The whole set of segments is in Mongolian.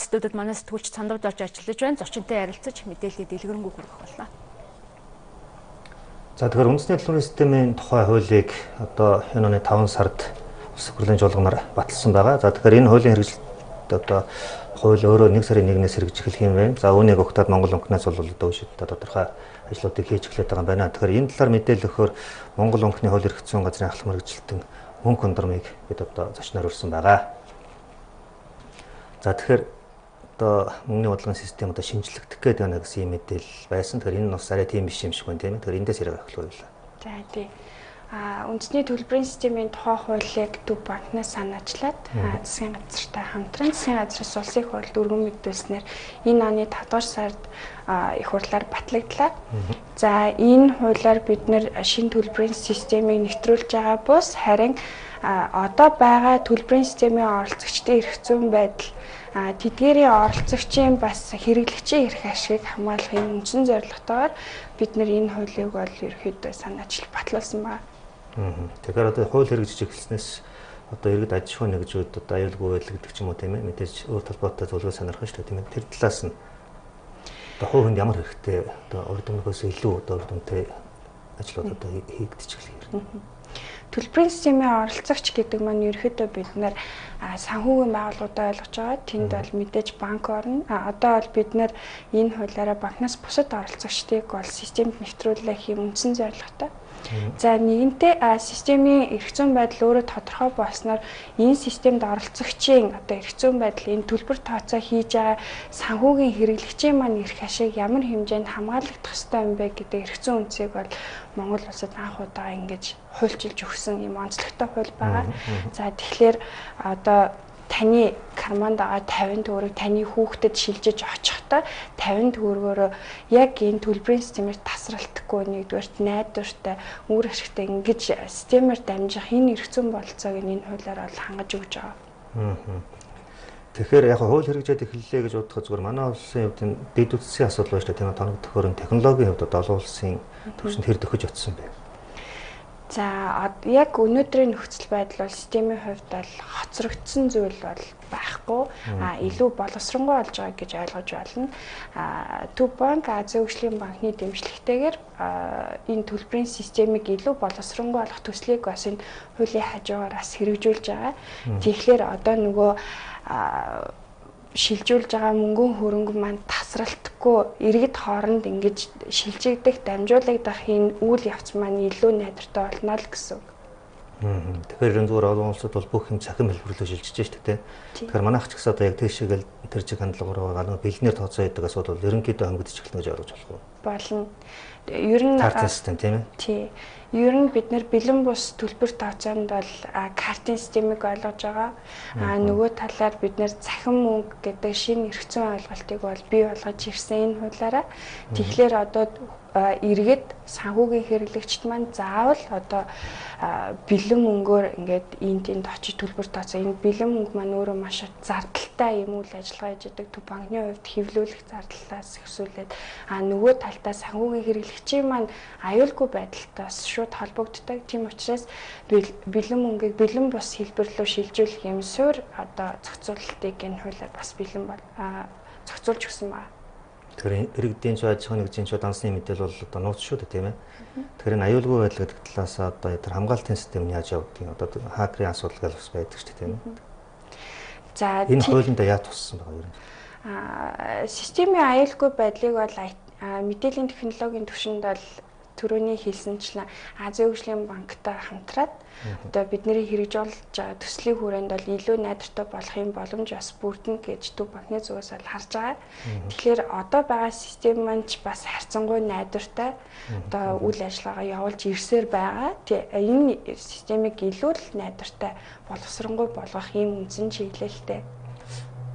студид манай сэтгүүлч Цандавд орж ажиллаж байна. Зочинтой ярилцаж мэдээллийг дэлгэрэнгүй хүргэх болно. За, тэгэхээр үндэсний төлбөрийн системийн тухай хуулийг одоо энэ оны 5 сард Улс хурлын чуулганаар баталсан байгаа. За, тэгэхээр энэ хуулийн хэрэгжилт, одоо хууль өөрөө 1 сарын 1-ээс хэрэгжих эхлэх юм байна. За, үүнийг угтаад Монгол банкнаас бол одоо шийдэл тодорхой ажлуудыг хийж эхлэх байгаа юм байна. Тэгэхээр энэ талаар мэдээлэл өгөхөөр Монгол банкны хууль эрх зүйн газрын ахлах мэргэжилтэн Мөнх Ундрамыг бид одоо зочноор өрсөн байгаа. За, тэгэхээр одоо мөнгөний бодлогын систем одоо шинжлэгдэх гээд байна гэсэн юм мэдээлэл байсан. Тэгэхээр энэ нь бас арай тийм биш юм шиг байна, тийм ээ. Тэгэхээр эндээс яриаг эхлэх байлаа. За, тий. Үндэсний төлбөрийн системийн тухай хуулийг Төв банкнаас санаачлаад засгийн газартай хамтран засгийн газраас улсын их хурлд өргөн мэдүүлснээр энэ оны 5 дугаар сард их хурлаар батлагдлаа. За, энэ хуулиар бид нэр шинэ төлбөрийн системийг нэвтрүүлж байгаа бус харин одоо байгаа төлбөрийн системийн оролцогчдын эрх зүйн байдал, тэдгээрийн оролцогчийн бас хэрэглэгчийн эрх ашигыг хамгаалах юм үндсэн зорилготойгоор бид нэр энэ хуулийг бол ерөнхийдөө санаачлал батлуулсан байна. Тэгэхээр одоо хууль хэрэгжиж эхэлснээс одоо иргэд, аж ахуйн нэгжүүд одоо аюулгүй байдал гэдэг ч юм уу, тийм ээ, мэдээж өөр талбайтай зөвлөгөө сонирхно шүү дээ, тийм ээ. Тэр талаас нь одоо хувь хүнд ямар хэрэгтэй, одоо урд өмнөхөөс илүү одоо үр дүнтэй ажлууд одоо хийгдчих юм. Төлбөрийн системийн оролцогч гэдэг маань ерөнхийдөө бид нэр санхүүгийн байгууллагуудаа ойлгож байгаа. Тэнд бол мэдээж банк орно. Одоо бол бид нэр энэ хуулиараа банкнаас бусад оролцогчдыг бол системд нэвтрүүлэх юм үндсэн зорилготой. За, нэгэнтээ системийн эрх зүйн байдал өөрөө тодорхой болсноор энэ системд оролцогчийн одоо эрх зүйн байдал, энэ төлбөр тооцоо хийж байгаа санхүүгийн хэрэглэгчийн маань эрх ашиг ямар хэмжээнд хамгаалагдах ёстой юм бэ гэдэг эрх зүйн үндсийг бол Монгол улсад анх удаа ингэж хуульчилж өгсөн юм онцлогтой хууль байгаа. За, тэгэхээр одоо таны карманд байгаа 50 төгрөг таны хүүхдэд шилжиж очихдоо 50 төгрөгөөрөө яг энэ төлбөрийн системээр тасралтгүй, нэгдүгээрт найдвартай, үр ашигтай ингэж системээр дамжих энэ эрх зүйн бололцоог энэ хуулиар бол хангаж өгч байгаа. Тэгэхээр яг хууль хэрэгжээд эхэллээ гэж бодоход зүгээр манай улсын хувьд энэ дэд үтсийн асуудал байна шүү дээ. Тийм, тоног төхөөрөм технологийн хувьд одоо олон улсын түвшинд хэр дөхөж очсон бэ? За, яг өнөөдрийн нөхцөл байдал бол системийн хувьд бол хоцрогдсон зүйл бол байхгүй. Илүү боловсронгуй болж байгаа гэж ойлгож байна. Төв банк, Азийн хөгжлийн банкны дэмжлэгтэйгээр энэ төлбөрийн системийг илүү боловсронгуй болгох төслийг бас энэ хуулийн хажуугаар бас хэрэгжүүлж байгаа. Тэгэхээр одоо нөгөө шилжүүлж байгаа мөнгөн хөрөнгө маань тасралтгүй иргэд хооронд ингэж шилжигдэх, дамжуулагдах энэ үйл явц маань илүү найдвартай болно л гэсэн үг. Тэгэхээр энэ зүгээр олон улсад бол бүх юм цахим хэлбэрлөө шилжиж шүү дээ. Тэгэхээр манайх ч гэсэн одоо яг тийшээгээл тэр чиг хандлага руу байгаа бэлнээр тооцоо хийдэг асуудал бол ерөнхийдөө хангагдчих эхэлнэ гэж ойлгож болох уу? Болно. Ер нь картын систем, тийм ээ? Тий. Ер нь бид нэр бэлэн бус төлбөр тооцоонд бол картын системийг ойлгож байгаа. Нөгөө талаар бид нэр цахим мөнгө гэдэг шинэ эрх зүйн ойлголтыг бол бий болгож ирсэн энэ хуулиараа. Тэгэхээр одоо иргэд, санхүүгийн хэрэглэгчд маань заавал одоо бэлэн мөнгөөр ингээд энд тэнд очиж төлбөр тооцоо, энэ бэлэн мөнгө маань өөрөө маш зардалтай юм үйл ажиллагаа хийж идэг. Төв банкны хувьд хэвлүүлэх зардлаас эхлүүлээд нөгөө талдаа санхүүгийн хэрэглэгчийн маань аюулгүй байдалтай бас шууд холбогддог. Тийм учраас бэлэн мөнгийг бэлэн бус хэлбэр рүү шилжүүлэх юм суурь одоо зохицуулалтыг энэ хуулиар бас бэлэн зохицуулж өгсөн байна. Тэгэхээр иргэдийн ч, аж ахуйн нэгжийн ч дансны мэдээлэл бол одоо нууц шүү дээ, тийм ээ. Тэгэхээр энэ аюулгүй байдал гэдэг талаас одоо тэр хамгаалтын систем нь яаж явагдгийг, одоо хакерын асуудал гэж бас байдаг шүү дээ, тийм ээ. За, энэ хуулинд яаж туссан байгаа юм? Системийн аюулгүй байдлыг бол мэдээллийн технологийн түвшинд бол түрүүний хэлсэнчлэн Азийн хөгжлийн банктай хамтраад одоо бидний хэрэгжүүлж байгаа төслийн хүрээнд бол илүү найдвартай болох юм боломж бас бүрдэнэ гэж Төв банкны зүгээс бол харж байгаа. Тэгэхээр одоо байгаа систем маань ч бас харьцангуй найдвартай одоо үйл ажиллагаа явуулж ирсээр байгаа. Энэ системийг илүү л найдвартай, боловсронгуй болгох ийм үндсэн чиглэлтэй.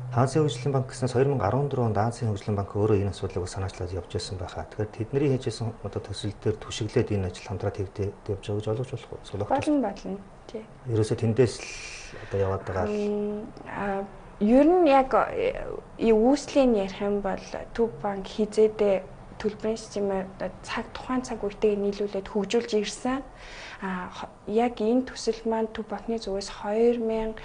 Азийн хөгжлийн банк гэснээс 2014 онд Азийн хөгжлийн банк өөрөө энэ асуудлыг санаачлаад явж байсан байхаа. Тэгэхээр тэдний хийжсэн одоо төсөл дээр түшиглээд энэ ажил хамтраад хийгдээд явж байгаа гэж ойлгож болох уу? Болно, болно. Тий. Ерөөсөө тэндээс л одоо яваад байгаа л. Ер нь яг үүслийн ярих юм бол Төв банк хизээдээ төлбөрийн системээ цаг тухайн цаг үетэйгээ нийлүүлээд хөгжүүлж ирсэн. Яг энэ төсөл маань Төв банкны зүгээс 2008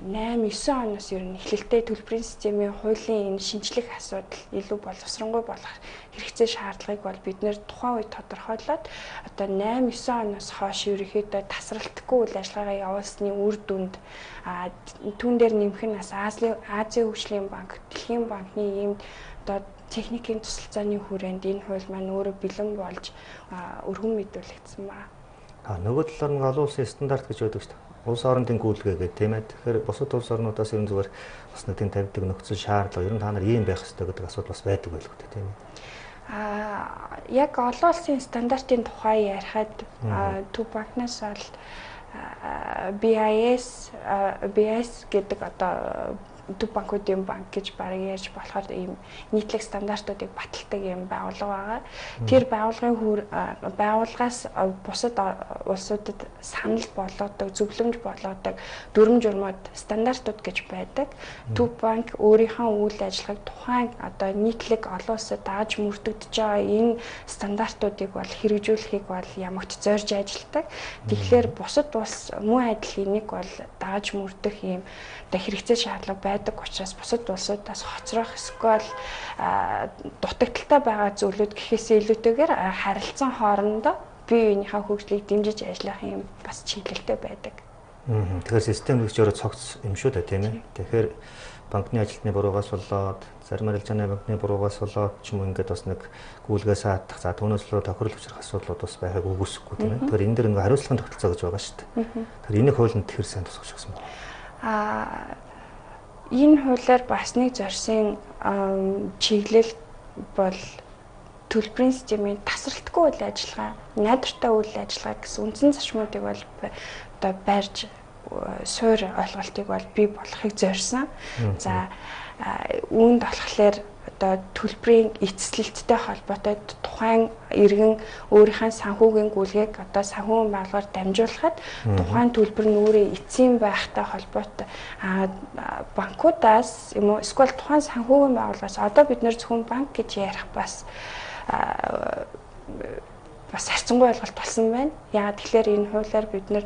9 оноос ер нь эхлэлтэй төлбөрийн системийн хуулийн энэ шинжлэх асуудал илүү боловсронгуй болох хэрэгцээ шаардлагыг бол бид нэр тухайн үед тодорхойлоод одоо 8 9 оноос хойш ерөнхийдөө тасралтгүй үйл ажиллагаагаа явуулсны үр дүнд түүн дээр нэмэх нь бас Азийн хөгжлийн банк, Дэлхийн банкны ийм одоо техникийн тусалцааны хүрээнд энэ хууль маань өөрөө бэлэн болж өргөн мэдүүлэгдсэн байна. Нөгөө талаар нэг олон улсын стандарт гэж байдаг шүү дээ. Улс орнын гүйлгээ гэдэг тийм ээ. Тэгэхээр бусад улс орнуудаас ер нь зүгээр бас нэг тийм тавьдаг нөхцөл шаардлага ер нь та нар ийм байх ёстой гэдэг асуудал бас байдаг байлгүй дээ тийм ээ. Яг олон улсын стандартын тухай ярихад Төв банкнаас бол BIS гэдэг одоо Төв банкуудын банк гэж бараг ярьж болохоор ийм нийтлэг стандартуудыг баталдаг ийм байгууллага байгаа. Тэр байгууллагын байгууллагаас бусад улсуудад санал болгодог, зөвлөмж болгодог дүрэм журмууд стандартууд гэж байдаг. Төв банк өөрийнхөө үйл ажиллагааг тухайн одоо нийтлэг олон улсад дагаж мөрдөгдөж байгаа энэ стандартуудыг бол хэрэгжүүлэхийг бол ямагт зорж ажилладаг. Тэгэхээр бусад улс мөн адил энийг бол дагаж мөрдөх ийм одоо хэрэгцээ шаардлага байдаг учраас бусад улсуудаас хоцрох эсвэл дутагдaltaй байгаа зүйлүүд гэхээсээ илүүтэйгээр харилцан хоорондоо бие биенийхээ хөгжлийг дэмжиж ажиллах юм бас чиглэлтэй байдаг. Тэгэхээр систем гэж өөрөө цогц юм шүү дээ тийм ээ. Тэгэхээр банкны ажилтны буруугаас болоод зарим арилжааны банкны буруугаас болоод ч юм уу ингээд бас нэг гүйлгээсээ хатах, за түүнээс болоод тохирол учрах асуудлууд бас байхыг үгүйсэхгүй тийм ээ. Тэгэхээр энэ дэр нэг хариуцлагын тогтолцоо гэж байгаа шүү дээ. Тэгэхээр энийг хуулинд тэр сайн тусгаж өгсөн байна. Энэ хуулиар бас нэг зорьсон чиглэл бол төлбөрийн системийн тасралтгүй үйл ажиллагаа, найдвартай үйл ажиллагаа гэсэн үндсэн зарчмуудыг бол одоо барьж суур ойлголтыг бол бий болгохыг зорьсон. За үүнд болохоор одоо төлбөрийн эцэслэлттэй холбоотой тухайн иргэн өөрийнхөө санхүүгийн гүйлгээг одоо санхүүгийн байгууллагаар дамжуулахад тухайн төлбөр нь өөрөө эцсийн байхтай холбоотой банкудаас юм уу эсвэл тухайн санхүүгийн байгууллагаас одоо бид нэр зөвхөн банк гэж ярих бас харьцангуй ойлголт болсон байна. Яагаад тэгэхээр энэ хуулиар бид нэр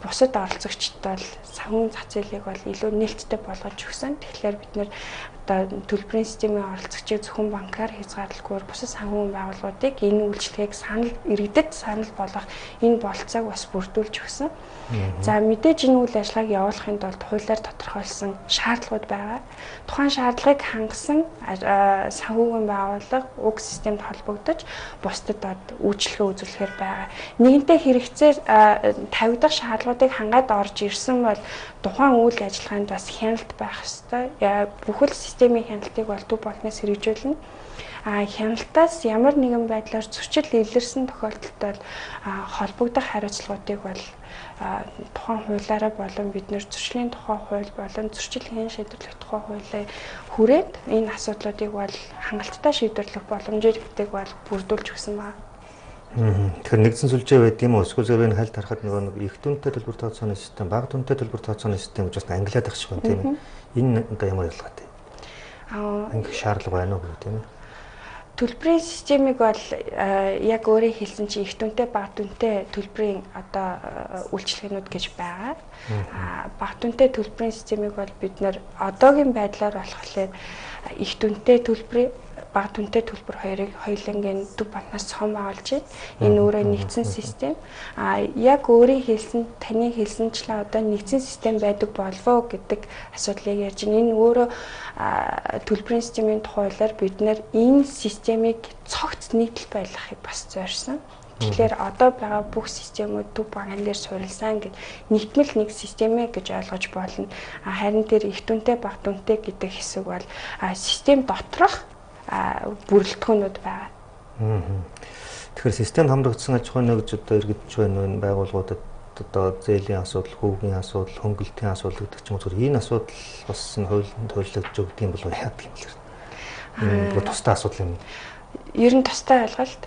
бусад оролцогчдод бол санхүүгийн зах зээлийг бол илүү нээлттэй болгож өгсөн. Тэгэхээр бид нэр одоо төлбөрийн системийн оролцогчийг зөвхөн банкар хязгаарлалгүйгээр бусад санхүүгийн байгууллагуудыг энэ үйлчилгээг санал иргэдэд санал болгох энэ болцоог бас бүрдүүлж өгсөн. За мэдээж энэ үйл ажиллагааг явуулахын тулд хуулиар тодорхойлсон шаардлагууд байгаа. Тухайн шаардлагыг хангасан санхүүгийн байгууллага уг системд холбогдож бусдад үйлчилгээ үзүүлэхээр байгаа. Нэгэнтээ хэрэгцээ тавигдах шаардлагуудыг хангаад орж ирсэн бол тухайн үйл ажиллагаанд бас хяналт байх ёстой. Бүхэл системийн хяналтыг бол Төв банкнаас хэрэгжүүлнэ. Хяналтаас ямар нэгэн байдлаар зөрчил илэрсэн тохиолдолд бол холбогдох хариуцлагуудыг бол тухайн хуулиараа болон бид нэр зөрчлийн тухай хууль болон зөрчил хэн шийдвэрлэх тухай хуулийг хүрээд энэ асуудлуудыг бол хангалттай шийдвэрлэх боломжийг бол бүрдүүлж өгсөн байна. Тэгэхээр нэгдсэн сүлжээ байд юм уу? Эсвэл зөвхөн энэ хальт харахад нөгөө нэг их дүнтэй төлбөр тооцооны систем, бага дүнтэй төлбөр тооцооны систем гэж бас англиад ах шиг байна тийм ээ. Энэ одоо ямар ялгаатай? Ингэх шаардлага байна уу тийм ээ? Төлбөрийн системийг бол яг өөрөө хэлсэн чинь их дүнтэй, бага дүнтэй төлбөрийн одоо үйлчилгээнүүд гэж байгаа. Бага дүнтэй төлбөрийн системийг бол бид нэр одоогийн байдлаар болохоор их дүнтэй төлбөрийн бага дүнтэй төлбөр хоёрыг хоёулангийн Төв банкнаас цом агуулж байна. Энэ өөрөө нэгдсэн систем. Яг өөрийн хэлсэн, таны хэлсэнчлэн одоо нэгдсэн систем байдаг болов уу гэдэг асуудлыг ярьж байна. Энэ өөрөө төлбөрийн системийн тухай хуулиар бид нэр энэ системийг цогц нийтлэл байлгахыг бас зорьсон. Тэгэхээр одоо байгаа бүх системүүд Төв банкн дээр суурилсан гэд нэгтмэл нэг системээ гэж ойлгож болно. Харин тэр их дүнтэй, бага дүнтэй гэдэг хэсэг бол систем доторх бүрэлдэхүүнүүд байгаа. Тэгэхээр системд хамрагдсан аж ахуйн нэгж одоо иргэдж байна энэ байгууллагуудад одоо зээлийн асуудал, хүүгийн асуудал, хөнгөлтийн асуудал гэдэг ч юм уу зүгээр энэ асуудал бас энэ хуулинд хуулиглаж өгдөг юм болов яадаг юм бэлэр. Энэ тустай асуудал юм. Ер нь тустай ойлголт.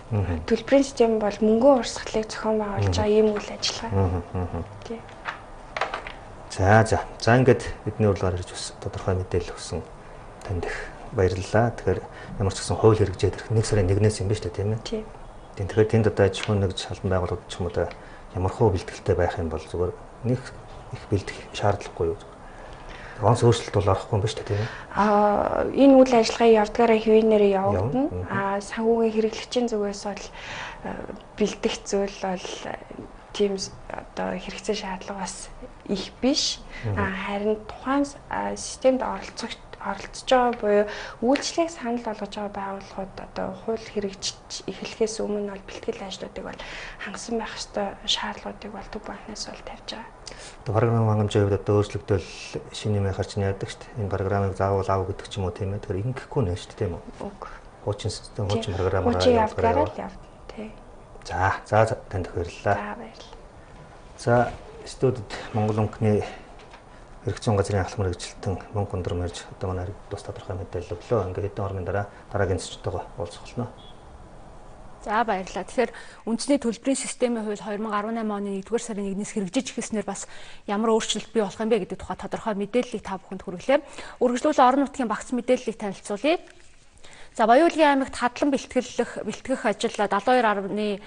Төлбөрийн систем бол мөнгөн урсгалыг зохион байгуулж байгаа ийм үйл ажиллагаа. Тий. За за. За ингээд бидний урилгаар ирж бас тодорхой мэдээлэл өгсөн танд их Баярлалаа. Тэгэхээр ямар ч гэсэн хууль хэрэгжээд ирэх 1 сарын 1-ээс юм ба шүү дээ, тийм ээ. Тийм. Тэгэхээр тэнд одоо аж ахуйн нэгж албан байгууллагууд ч юм уу да ямар хуу бэлтгэлтэй байх юм бол зүгээр нэг их бэлтгэх шаардлагагүй юу? Онц өөрчлөлт бол орохгүй юм ба шүү дээ, тийм ээ. Энэ үйл ажиллагаа явдгаараа хэвийнээр явагдана. Санхүүгийн хэрэглэгчийн зүгээс бол бэлдэх зүйл бол тийм одоо хэрэгцээ шаардлага бас их биш. Харин тухайн системд оролцож байгаа буюу үйлчлэгийг санал болгож байгаа байгууллагууд одоо хууль хэрэгжиж эхлэхээс өмнө бол бэлтгэл ажлуудыг бол хангасан байх ёстой шаардлагуудыг бол төв банкнаас бол тавьж байгаа. Одоо програм хангамжийн хувьд одоо өөрчлөгдөл шинэ юм гарч яадаг шүү дээ. Энэ програмыг заавал ав гэдэг ч юм уу, тийм ээ. Тэгэхээр ингэхгүй нэ шүү дээ, тийм үү? Үгүй. Хуучин систем, хуучин програмаараа хуучин явдгаараа л явна, тий. За, за танд баярлалаа. За, баярлалаа. За, студид Монгол банкны эрх зүйн газрын ахлах мэргэжилтэн мөнгө өндөр мэрж одоо манай бас тодорхой мэдээлэл өглөө. Ингээд хэдэн ормын дараа дараагийн зочдтойгоо уулзах болно. За, баярлалаа. Тэгэхээр үндэсний төлбөрийн системийн хууль 2018 оны 1-р сарын 1-ээс хэрэгжиж эхэлснээр бас ямар өөрчлөлт бий болох юм бэ гэдэг тухай тодорхой мэдээллийг та бүхэнд хүргэлээ. Үргэлжлүүлэн орон нутгийн багц мэдээллийг танилцуулъя. За, Баян-Уулын аймагт хадлан бэлтгэх ажил 72.6%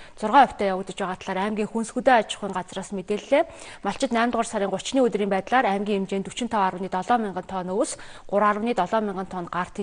явагдаж байгаа талаар аймгийн хүнс хөдөө аж ахуйн газраас мэдээллээ. Малчид 8 дугаар сарын 30-ны өдрийн байдлаар аймгийн хэмжээнд 45.7 мянган тонн өвс, 3.7 мянган тонн гарт